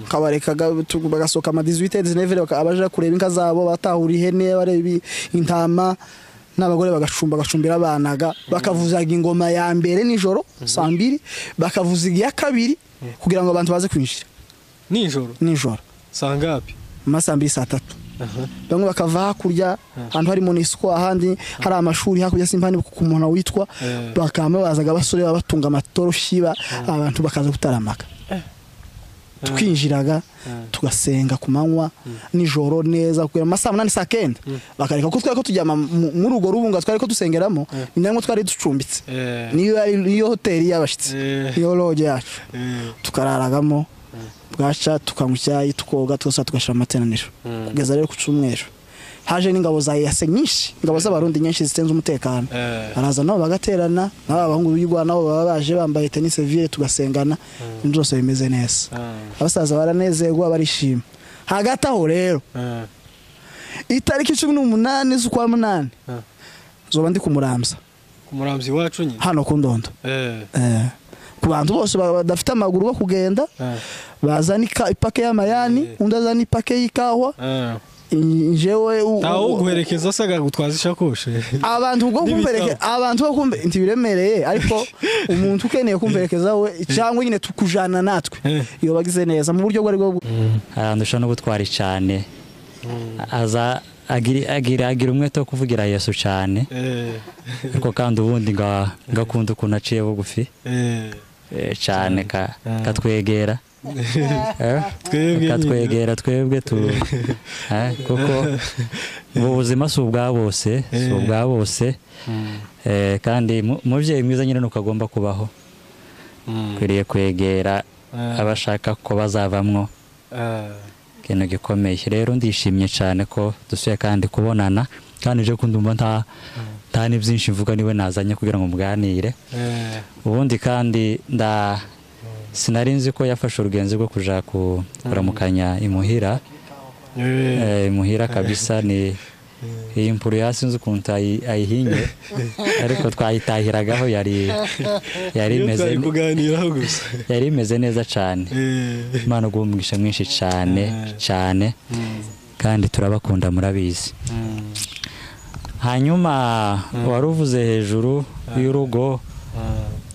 kabarekaga bagasoka ama 18 19 abaje kureba inka zabo batahura ihene bareba intama n'abagore bagacumba gacumbira abanaga bakavuzaga ingoma ya mbere nijoro saa 2 bakavuza iya kabiri kugira ngo abantu baze kwinjira nijoro saa ngapi masaa 2 saa 3 bamwe bakava hakurya ahantu hari Monisco ahandi hari amashuri hakurya simpani ku muntu witwa bakama bazaga abasore babatunga amatoroshi abantu bakaza gutaramaka twinjiraga tugasenga ku manywa nijoro neza kugera amasaa 8 saa 9 bakareka ko twari ko tujyama muri urwo rubunga twari ko dusengeramo ni namwe twari ducumbitse niyo niyo hoteli y'abashitsi niyo lodge yacu tukararagamo Bwaca tukanywa icyayi, tukoga, twose tugashira amateraniro. Kugeza rero ku cyumweru haje n'ingabo za EAC nyinshi, ingabo z'abarundi nyinshi zitenze umutekano. Baraza nabo bagaterana, n'aba bahungu b'Igwa nabo baba baje bambaye tennis civile, tugasengana, ibintu byose bimeze neza. Abasaza baranezerwa, barishima. Hagati aho rero itariki 18 z'ukwa 8 zoba ndi kumuramza. Kumuramza iwacu nyine hano ku Ndondo. Ku bantu bose badafite amaguru bo kugenda, bazana ipake y'amayani, undi azana ipake y'ikawa. Njewe tawo guherekeza asaga gutwaza ishakoshe. Abantu go kumpereke, abantu go kumbe ntibiremereye, ariko umuntu ukeneye kumperekeza we cyangwa nyine tukujana natwe iyo bagize neza mu buryo bwo ariko arandusha no gutwara cyane. Aza agira umwete wo kuvugira Yesu cyane. Ariko kandi ubundi ngakunda ukuntu aciye bugufi cyane, katwegera. Katwegera twebwe tu kuko ubu buzima si ubwa bose, si ubwa bose. Kandi mubyeyi mwiza nyine nuko agomba kubaho. Kwiriye kwegera abashaka ko bazavamwo ikintu gikomeye. Rero ndishimye cyane ko dusuye kandi kubonana, kandi je kundumva nta ni byinshi mvuga, niwe nazanye kugira ngo muganire. Ubundi kandi sinari nzi ko yafashe urugenzi rwo kuja kuramukanya imuhira. Imuhira kabisa ni iyi mpuru yasinze ukuntu ayihinye, ariko twayitahiragaho yari imeze yari imeze neza cyane. Imana iguhe umugisha mwinshi cyane cyane, kandi turabakunda murabizi. Hanyuma waruvuze hejuru y'urugo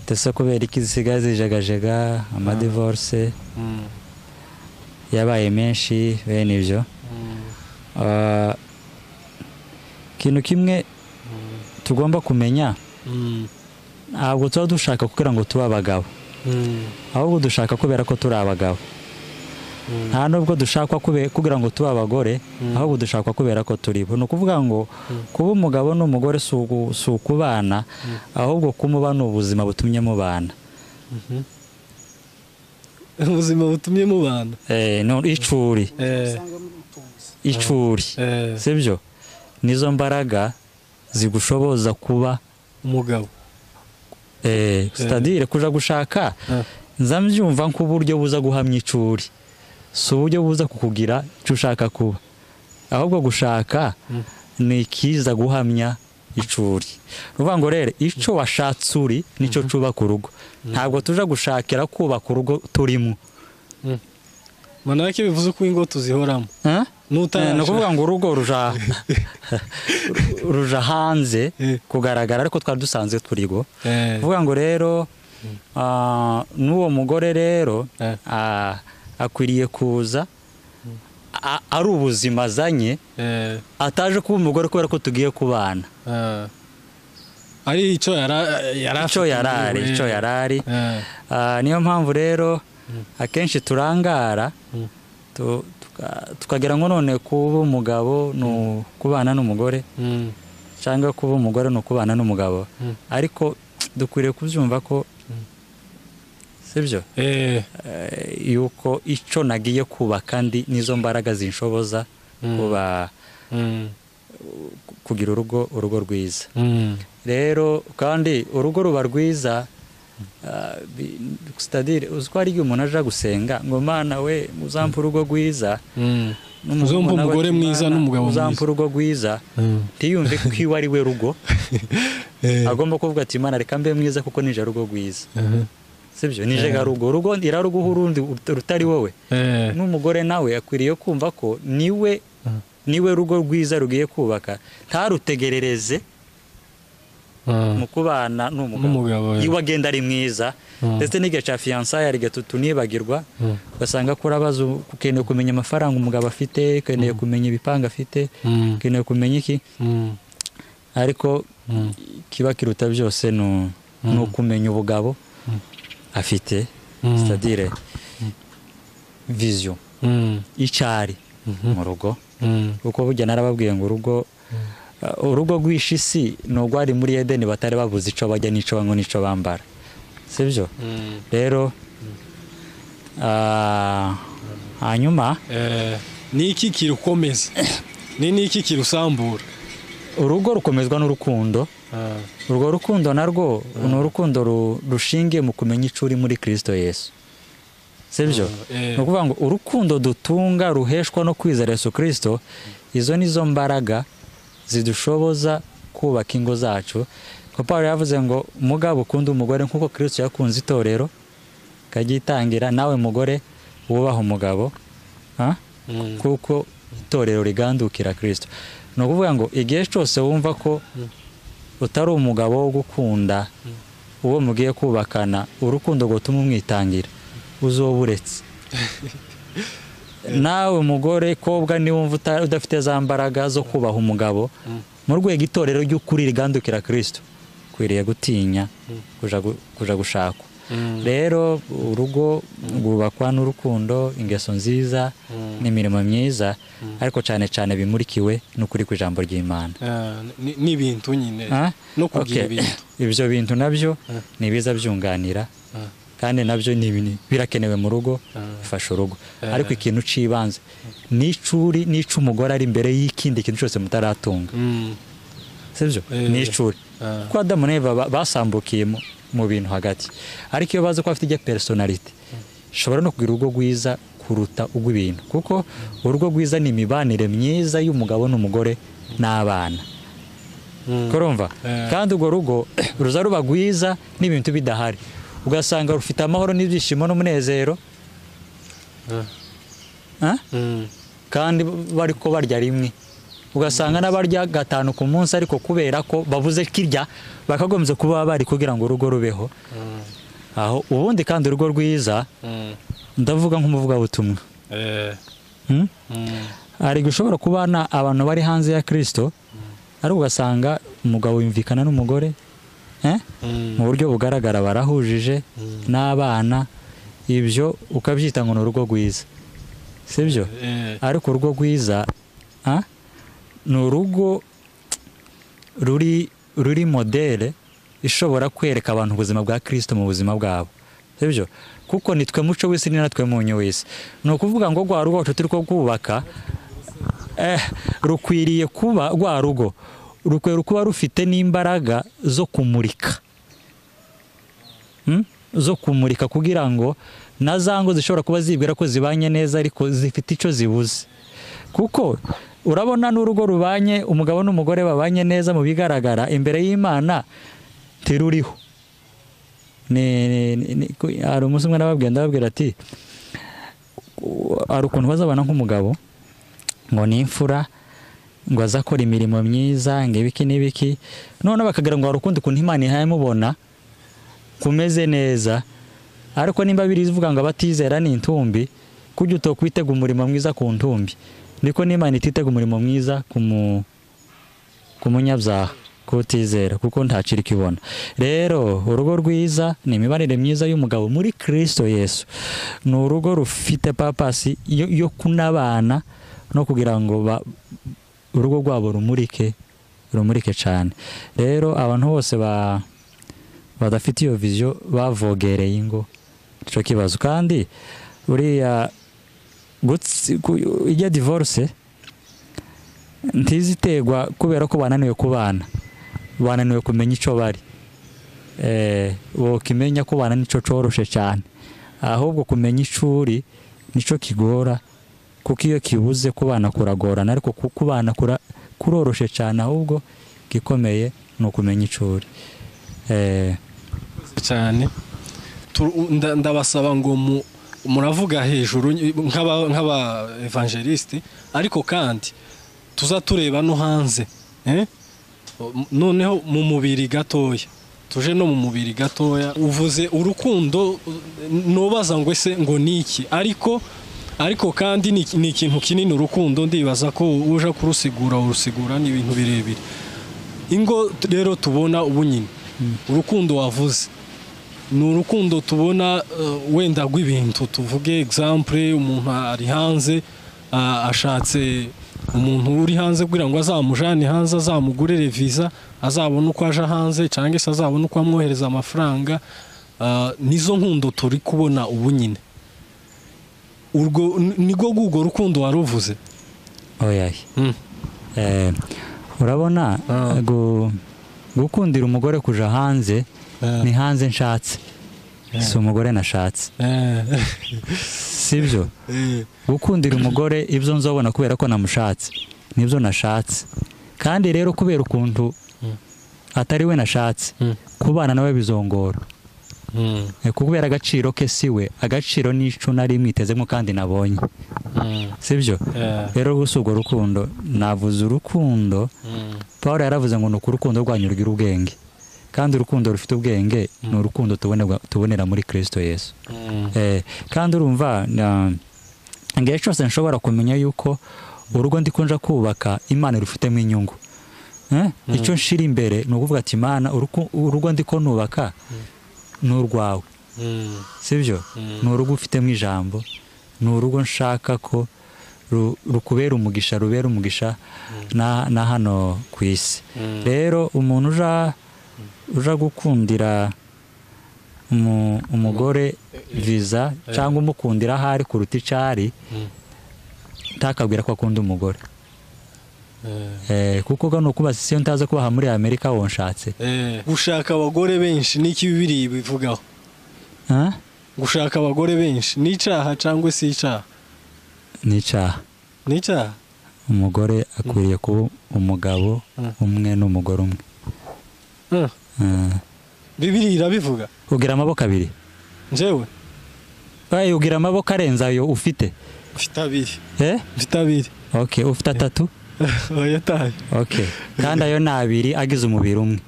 tese kubera iki zisigaye zijegajega, amadivorce yabaye menshi bene ibyo. Ikintu kimwe tugomba kumenya, ntabwo tuba dushaka kugira ngo tube abagabo, ahubwo dushaka kubera ko turi abagabo. Nta nubwo dushakwa kugira ngo tube abagore, ahubwo dushakwa kubera ko turi bo. Ni ukuvuga ngo kuba umugabo n'umugore si ukubana, ahubwo kumuba ni ubuzima butumye mubana. Ubuzima butumye mubana. No icuri. Icuri. Sibyo? Nizo mbaraga zigushoboza kuba umugabo. C'est-à-dire kuja gushaka nzambyumva nk'uburyo buza guhamya icuri. Si uburyo buza kukugira icyo ushaka kuba, ahubwo gushaka ni ikiza guhamya icuri. Ruvuga ngo rero icyo washatse uri nicyo cubaka urugo. Ntabwo tuja gushakira kubaka urugo turimo. Manake bivuze ko ingo tuzihoramo. Ni ukuvuga ngo urugo ruja hanze kugaragara, ariko twari dusanzwe turigo. Kuvuga ngo rero n'uwo mugore rero akwiriye kuza ari ubuzima azanye, ataje kuba umugore kubera ko tugiye kubana. Ari icyo yarari. Niyo mpamvu rero akenshi turangara tukagira ngo none kuba umugabo ni kubana n'umugore, cyangwa kuba umugore ni ukubana n'umugabo. Ariko dukwiriye kubyumva ko sibyo yuko icyo nagiye kubaka ndi nizo mbaraga zinshoboza kuba kugira urugo rwiza. Rero kandi urugo ruba rwiza, c'est-à-dire uziko ari umuntu aja gusenga ngo Mana we uzampa urugo rwiza, uzampa umugore mwiza n'umugabo mwiza, uzampa urugo rwiza, ntiyumve ko iwe ari we rugo. Agomba kuvuga ati Mana reka mbe mwiza kuko nije rugo rwiza. Sibyo? Nije garugo, urugo iraruguha urundi rutari wowe. N'umugore nawe akwiriye kumva ko niwe rugo rwiza rugiye kubaka, ntarutegerereze mu kubana n'umugabo. Iwe agenda ari mwiza, ndetse n'igihe cya fiançailles ari gato tunibagirwa, ugasanga ko urabaza ukeneye kumenya amafaranga umugabo afite, ukeneye kumenya ibipanga afite, ukeneye kumenya iki, ariko kiba kiruta byose ni ukumenya ubugabo afite, c'est-à-dire vision icari mu rugo. Kuko burya narababwiye ngo urugo rw'ishisi ni urwari muri Edeni batari babuze ico bajya n'ico banywa n'ico bambara, sibyo? Rero Hanyuma ni iki kirukomeza ni iki kirusambura? Urugo rukomezwa n'urukundo. Urwo rukundo narwo ni urukundo rushingiye mu kumenya icyo uri muri Kristo Yesu, sibyo? Ni ukuvuga ngo urukundo dutunga ruheshwa no kwizera Yesu Kristo, izo nizo mbaraga zidushoboza kubaka ingo zacu. Ko Pawulo yavuze ngo mugabo ukunda umugore nk'uko Kristo yakunze itorero akaryitangira, nawe mugore wubaha umugabo kuko itorero rigandukira Kristo. Ni ukuvuga ngo igihe cyose wumva ko utari umugabo wo gukunda uwo mugiye kubakana, urukundo rutuma umwitangira uzoba uretse. Nawe mugore kobwa niwumva udafite za mbaraga zo kubaha umugabo mu rwego itorero ry'ukuri rigandukira Kristo, ukwiriye gutinya kuja gushakwa. Rero urugo rwubakwa n'urukundo, ingeso nziza n'imirimo myiza, ariko cyane cyane bimurikiwe n'ukuri kw'ijambo ry'Imana. N'ibintu nyine no kugira ibintu. Ibyo bintu nabyo ni biza byunganira, kandi nabyo ni birakenewe mu rugo, bifasha urugo. Ariko ikintu cibanze n'icuri n'ico umugore ari imbere y'ikindi kintu cyose mutaratunga, sibyo? N'icuri kuko Adamu na Eva basambukiye mu bintu hagati, ariko iyo bazi ko afite ijya personality shobora no kugira urugo rwiza kuruta urw'ibintu, kuko urugo rwiza ni imibanire myiza y'umugabo n'umugore n'abana. Kurumva? Kandi urwo rugo ruza ruba rwiza n'ibintu bidahari, ugasanga rufite amahoro n'ibyishimo n'umunezero, kandi bari ko barya rimwe, ugasanga n'abarya gatanu ku munsi, ariko kubera ko babuze kirya bakagombye kuba bari kugira ngo urugo rubeho. Aho ubundi kandi urugo rwiza, ndavuga nk'umuvugabutumwa, hari gushobora kubana abantu bari hanze ya Kristo, ariko ugasanga umugabo yumvikana n'umugore mu buryo bugaragara, barahujije n'abana, ibyo ukabyita ngo ni urugo rwiza, sibyo? Ariko urugo rwiza ni urugo ruri modele ishobora kwereka abantu ubuzima bwa Kristo mu buzima bwabo, sibyo? Kuko nitwe muco w'isi ni natwe munyu w'isi. Ni ukuvuga ngo rwa rugo turi ko kubaka rukwiriye kuba rwa rugo rukwiye kuba rufite n'imbaraga zo kumurika, zo kumurika kugira ngo na za ngo zishobora kuba zibwira ko zibanye neza ariko zifite icyo zibuze. Kuko urabona n'urugo rubanye umugabo n'umugore babanye neza mu bigaragara imbere y'Imana ntiruriho. Hari umunsi umwe nababwira, ndababwira ati hari ukuntu bazabana nk'umugabo ngo ni imfura, ngo azakora imirimo myiza, ngo ibiki n'ibiki, none bakagira ngo hari ukundi kuntu Imana ihaye mubona kumeze neza, ariko nimba birivuga ngo abatizera ni intumbi, kujya utokwitega umurimo mwiza ku ntumbi, niko n'Imana ititega umurimo mwiza ku munyabyaha kutizera, kuko ntaciri kibona. Rero urugo rwiza ni imibanire myiza y'umugabo muri Kristo Yesu, ni urugo rufite papasi yo kunabana no kugira ngo urugo rwabo rumurike cyane. Rero abantu bose badafite iyo vision bavogereye ingo, ico kibazo. Kandi uriya ijya divorce ntiziterwa kubera ko bananiwe kubana, bananiwe kumenya ico bari, bokimenya ko bana nico coroshe cyane, ahubwo kumenya icuri nico kigora, kuko iyo kibuze kubana kuragorana, ariko kubana kuroroshe cyane, ahubwo gikomeye ni ukumenya icuri. Cyane ndabasaba ngo muravuga hejuru nk'aba evangeliste, ariko kandi tuza tureba no hanze, noneho mu mubiri gatoya, tuje no mu mubiri gatoya. Uvuze urukundo, nobaza ngo ese ngo niki, ariko kandi ni ikintu kinini urukundo, ndibaza ko uja kurusigura urusigura ni ibintu birebire. Ingo rero tubona ubu nyine urukundo wavuze ni urukundo tubona wenda rw'ibintu, tuvuge example umuntu ari hanze ashatse umuntu uri hanze kugira ngo azamujane hanze, azamugurire visa, azabone uko aja hanze cyangwa se azabone uko amwohereza amafaranga. Nizo nkundo turi kubona ubu nyine. Urwo nigwo gugo rukundo waruvuze. Oya. Urabona gukundira umugore kuja hanze ni hanze nshatse. Si umugore nashatse. Sibyo? Gukundira umugore ibyo nzobona kubera ko namushatse. Nibyo nashatse. Kandi rero kubera ukuntu atari we nashatse, kubana nawe bizongora. Kubera agaciro ke siwe, agaciro n'ico nari mwitezemo kandi nabonye. Sibyo? Rero gusa urwo rukundo, navuze urukundo, Paul yaravuze ngo nuko urukundo rwanyu rugira ubwenge. Kandi urukundo rufite ubwenge ni urukundo tubonera muri Kristo Yesu. Kandi urumva ngiye cyose nshobora kumenya yuko urugo ndikunja kubaka Imana rufitemo inyungu. Icyo nshira imbere ni ukuvuga ati Imana urugo ndiko nubaka ni urwawe. Sibyo? Ni urugo ufitemo ijambo, ni urugo nshaka ko rukubera umugisha, rubera umugisha na hano ku isi. Rero umuntu uja gukundira umugore visa cyangwa umukundira ahari kuruta icari, ntakabwira ko akunda umugore. Kuko gano kubaza si ntaza kubaha muri Amerika wonshatse. Gushaka abagore benshi niki Bibiliya bivugaho? Gushaka abagore benshi ni icaha cyangwa si icaha? Ni icaha. Ni icaha? Umugore akwiriye kuba umugabo umwe n'umugore umwe. Bibiliya irabivuga. Ugira amaboko abiri. Njewe? Bayi ugira amaboko arenze ayo ufite? Ufite abiri. Ufite abiri. Okay, ufite atatu? Oya tayo. Okay. Kandi ayo ni abiri agize umubiri umwe.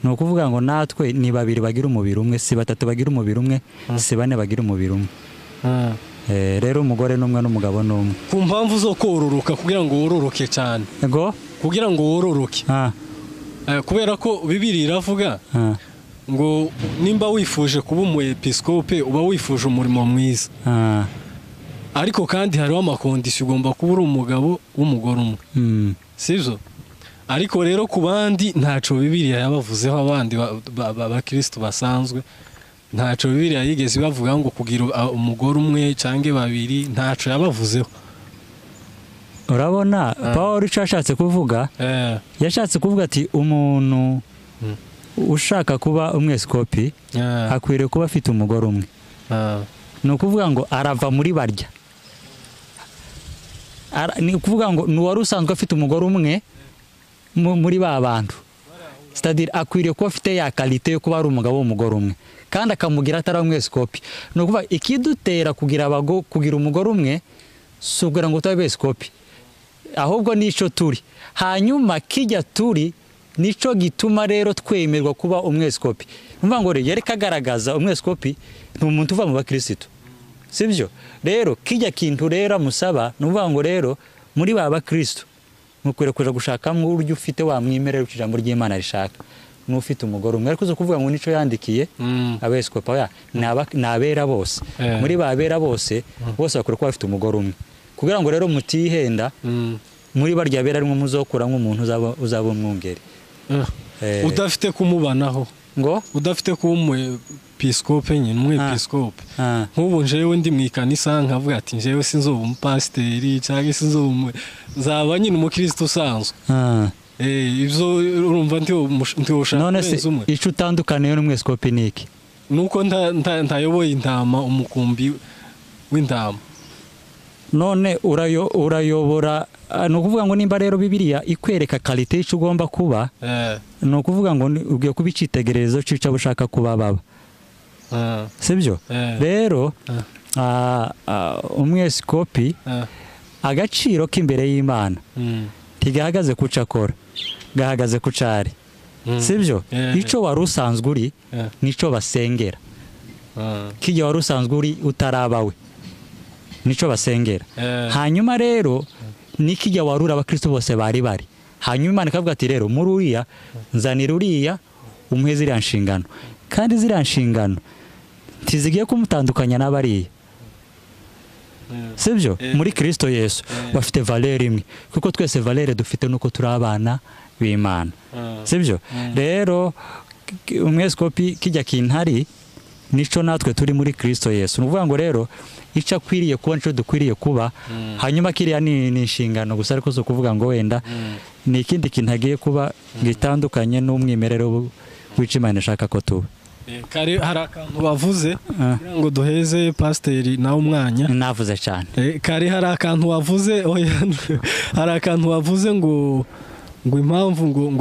Ni ukuvuga ngo natwe ni babiri bagira umubiri umwe, si batatu bagira umubiri umwe, si bane bagira umubiri umwe. Rero umugore n'umwe n'umugabo n'umwe. Ku mpamvu zo kororoka kugira ngo wororoke cyane. Ngo? Kugira ngo wororoke. Kubera ko Bibiliya iravuga ngo nimba wifuje kuba umuepiskope uba wifuje umurimo mwiza. Ariko kandi hariho amakondisiyo, ugomba kuba uri umugabo w'umugore umwe. Sibyo? Ariko rero ku bandi ntaco Bibiliya yabavuzeho, abandi bakristo basanzwe ntaco Bibiliya yigeze bavuga ngo kugira umugore umwe cyangwa babiri, ntaco yabavuzeho. Urabona Paul icyo yashatse kuvuga, yashatse kuvuga ati umuntu ushaka kuba umweskopi akwiriye kuba afite umugore umwe. Ni ukuvuga ngo arava muri barya. Ni ukuvuga ngo ni uwari usanzwe afite umugore umwe muri ba bantu. C'est-à-dire akwiriye kuba afite ya qualité yo kuba ari umugabo w'umugore umwe, kandi akamugira atari umweskopi. Ni ukuvuga ikidutera kugira kugira umugore umwe si ukugira ngo tube abeskopi, ahubwo nico turi. Hanyuma kijya turi nico gituma rero twemerwa kuba umweskopi. Umva ngo rero yareka agaragaza umweskopi ni umuntu uva mu bakristo. Sibyo? Rero kijya kintu rero amusaba, nuvuga ngo rero muri ba bakristo mukwiriye kuja gushakamo uryo ufite wamwimerera ijambo ry'Imana rishaka. N'ufite umugore umwe, ariko kuvuga ngo nico yandikiye abeskopi oya, nabera bose. Muri ba bera bose bose bakwiye kuba bafite umugore umwe. Kugira ngo rero mutihenda muri barya bera rimwe muzokuramo umuntu uzaba umwungeri. Udafite kumubanaho. Ngo udafite kuba umwepiskope nyine, umwepiskope. Nk'ubu njewe ndi mu ikanisa nkavuga ati njewe sinzoba umupasiteri cyangwa sinzoba, nzaba nyine umukristo usanzwe. Ibyo urumva ntiwoshaka kurenza umwe. None se ico utandukaniye n'umweskopi niki? Nuko ntayoboye intama, umukumbi w'intama. None urayobora, ni ukuvuga ngo nimba rero Bibiliya ikwereka qualité y'ico ugomba kuba, ni ukuvuga ngo ugiye kuba icyitegererezo c'ico ushaka kuba baba. Sibyo? Rero umweskopi agaciro k'imbere y'Imana ntigahagaze kuca akora, gahagaze kucari. Sibyo? Ico wari usanzwe uri nico basengera. Kijya wari usanzwe uri utarabawe nico basengera. Hanyuma rero nikijya warura abakristo bose bari bari. Hanyuma Imana ikavuga ati rero muri uriya nzanira uriya umuhe ziriya nshingano. Kandi ziriya nshingano ntizigiye kumutandukanya n'abariya. Sibyo? Muri Kristo Yesu bafite valeur imwe, kuko twese valeur dufite nuko turi abana b'Imana. Sibyo? Rero umweskopi kijya kintari Nico natwe turi muri Kristo Yesu. Ni ukuvuga ngo rero icyo akwiriye kuba nico dukwiriye kuba. Hanyuma kiriya ni inshingano gusa, ariko si ukuvuga ngo wenda ni ikindi kintu agiye kuba gitandukanye n'umwimerere w'icyo Imana ishaka ko tuba. Kare hari akantu bavuze kugira ngo duheze pasiteri nawe umwanya. Navuze cyane. Kare hari akantu wavuze, hari akantu wavuze ngo impamvu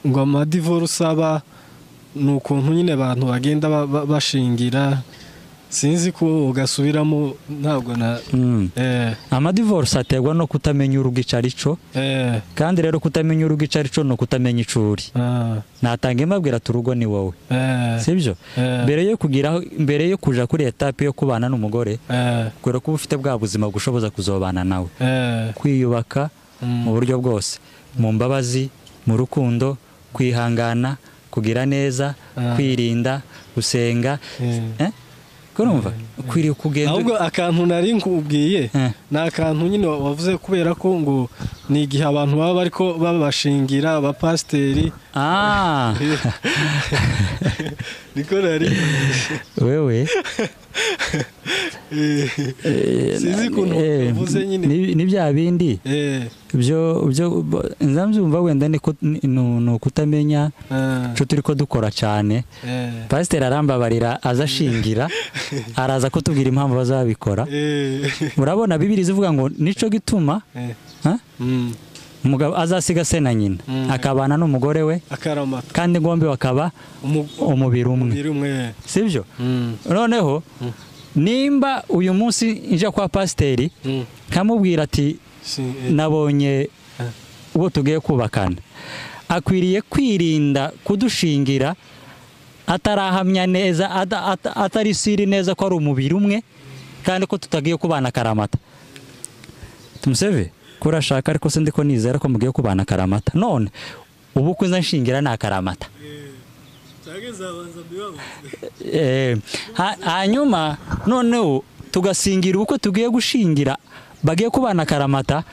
ngo amadivorce aba ni ukuntu nyine abantu bagenda bashingira, sinzi ko ugasubiramo ntabwo na amadivorce aterwa no kutamenya urugo icyo ari cyo. Kandi rero kutamenya urugo icyo ari cyo ni ukutamenya icyo uri. Natanga imbabwira ati urugo ni wowe, sibyo? Mbere yo kuja kuri etape yo kubana n'umugore, kubera ko uba ufite bwa buzima bugushoboza kuzobana nawe, kwiyubaka mu buryo bwose, mu mbabazi, mu rukundo, kwihangana, kugira neza, kwirinda, gusenga. Kurumva ukwiriye kugenda. Ahubwo akantu nari nkubwiye ni akantu nyine wavuze kubera ko ngo ni igihe abantu baba bariko babashingira abapasiteri. Niko nari wewe sinzi ukuntu uvuze nyine ni bya bindi byo nzambyumva wenda ni ukutamenya cyo turi ko dukora cyane. Pasiteri arambabarira aza ashingira, araza kutubwira impamvu bazabikora. Urabona Bibiliya ivuga ngo nico gituma umugabo azasiga se na nyina akabana n'umugore we akaramata, kandi ngombe bakaba umubiri umwe, sibyo? Noneho nimba uyu munsi nje kwa pasiteri nkamubwira ati nabonye uwo tugiye kubakana, akwiriye kwirinda kudushingira atarahamya neza, atari siri neza ko ari umubiri umwe kandi ko tutagiye kubana karamata. Tumuseve kurashaka ariko sindi ko nizera ko mugiye kubana karamata. None ubu kuza nshingira na karamata. Hanyuma noneho tugasingira uko tugiye gushingira bagiye kubana karamata,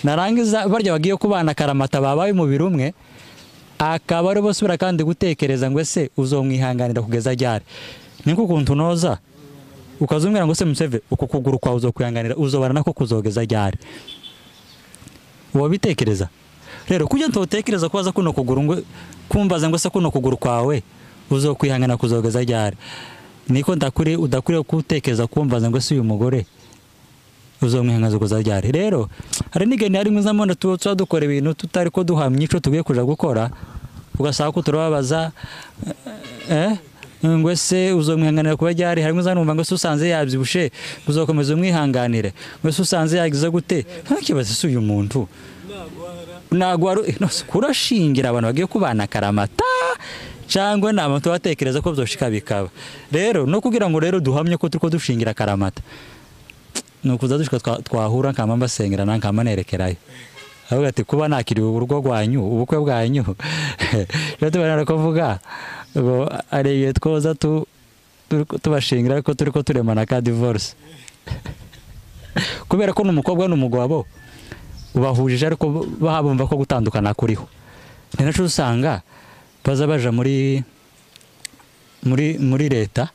narangiza barya bagiye kubana karamata babaye umubiri umwe, akaba ari bosubira kandi gutekereza ngo ese uzomwihanganira kugeza ryari. Niko kuntu noza ukazumwira ngo se Museve uko kuguru kwawe uzokwihanganira uzobana nako kuzogeza ryari. Wabitekereza rero kujya ntotekereza kubaza kuno kuguru ngo kumbaza ngo se kuno kuguru kwawe uzokwihangana kuzogeza ryari, niko ndakuri udakuriye kutekereza kumbaza ngo se uyu mugore uzomwihangaza kuzogeza ryari. Rero hari nigeni hari mwiza mbona tuba dukora ibintu tutari ko duhamye ico tugiye kuja gukora, ugasaba ko turababaza ngo se uzomwihanganira kuba ryari. Hari mwiza numva ngo se usanze yabyibushe uzokomeza umwihanganire, ngo se usanze yagize gute, ntakibaze se uyu muntu nagwara. Kurashingira abantu bagiye kubana karamata cyangwa ni abantu batekereza ko byoshika bikaba. Rero no kugira ngo rero duhamye ko turiko dushingira karamata, nukuza dushika twahura nkama mbasengera nankama nerekerayo. Avuga ati kuba nakiriwe urugo rwanyu ubukwe bwanyu rero tubana kuvuga ngo ari twoza tubashingira ko turiko turemana ka divorce kubera ko n'umukobwa n'umugabo ubahujije ariko bahabumva ko gutandukana kuriho. Ni naco usanga baza baja muri muri muri leta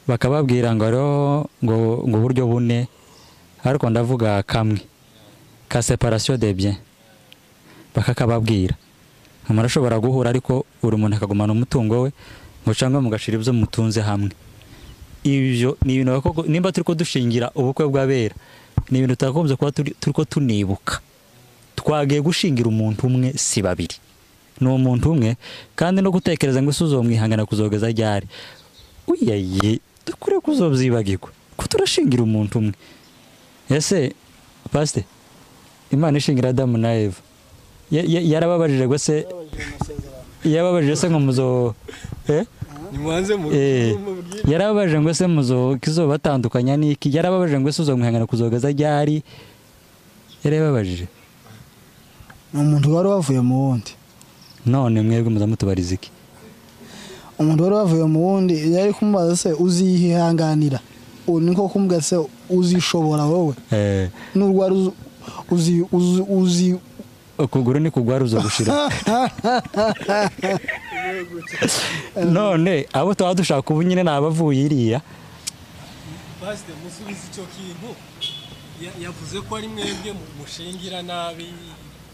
bakababwira ngo ngo ngo buryo bune, ariko ndavuga kamwe ka séparation des biens bakakababwira. Murashobora guhura ariko uri umuntu akagumana umutungo we ngo cyangwa mugashira ibyo mutunze hamwe. Ibyo ni ibintu nimba turiko dushingira ubukwe bw'abera, ni ibintu tutagombye kuba turiko tunibuka. Twagiye gushingira umuntu umwe si babiri, ni umuntu umwe, kandi no gutekereza ngo uzomwihangana kuzogeza ryari, uyaye dukure kuzobyibagirwa ko turashingira umuntu umwe. Ese pastor, Imana ishingira Adamu na Eva yarababajije ngo se yababajije se ngo muzo nimuanze mu yarababajije ngo se muzo kizobatandukanya niki, yarababajije ngo se uzomwihangana kuzogeza ryari, yarababajije. Ni umuntu wari wavuye mu wundi. None mwebwe muzamutubariza iki? Umuntu wari wavuye mu wundi yari kumubaza se uzihanganira, niko kumubwira se uzishobora wowe n'urwara uzi uzi uzi ukuguru ni kugwara uzogushira. None abo tuba dushaka ubu nyine ni abavuye iriya. Pastor, musubize icyo kintu. Yavuze ko ari mwebwe mushingira nabi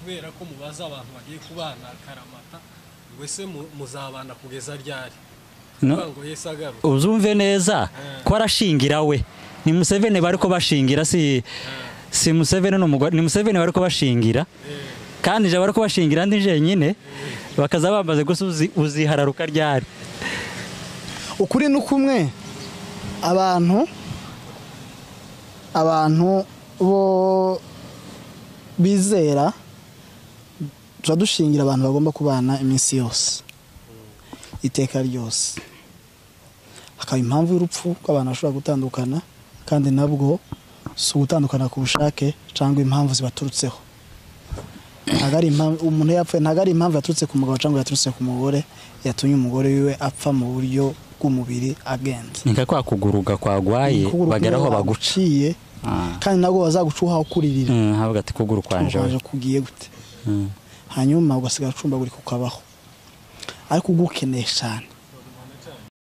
kubera ko mubaza abantu bagiye kubana karamata, ngo ese muzabana kugeza ryari? Ngo Yesu agaruke. Uzumve neza ko arashingira we. Ni Museveni bari ko bashingira, si Museveni n'umugore, ni Museveni bari ko bashingira. Kandi je bari ko bashingira ndi jenyine, bakaza bambaze gusa uzihararuka ryari. Ukuri nukumwe abantu bo bizera tuba dushingira abantu bagomba kubana iminsi yose iteka ryose. Hakaba impamvu y'urupfu ko abantu bashobora gutandukana, kandi nabwo si ugutandukana ku bushake cyangwa impamvu zibaturutseho. Ntabwo ari impamvu umuntu yapfuye, ntabwo ari impamvu yaturutse ku mugabo cyangwa yaturutse ku mugore yatumye umugore wiwe apfa mu buryo bw'umubiri agenze. Ni nka kwa kuguruga kwagwaye bageraho baguciye, kandi nabwo bazagucuha ukuririra. Havuga ati kuguru kwanje kugiye gute, hanyuma ugasigara ucumbagurika ukabaho, ariko ugukeneye cyane.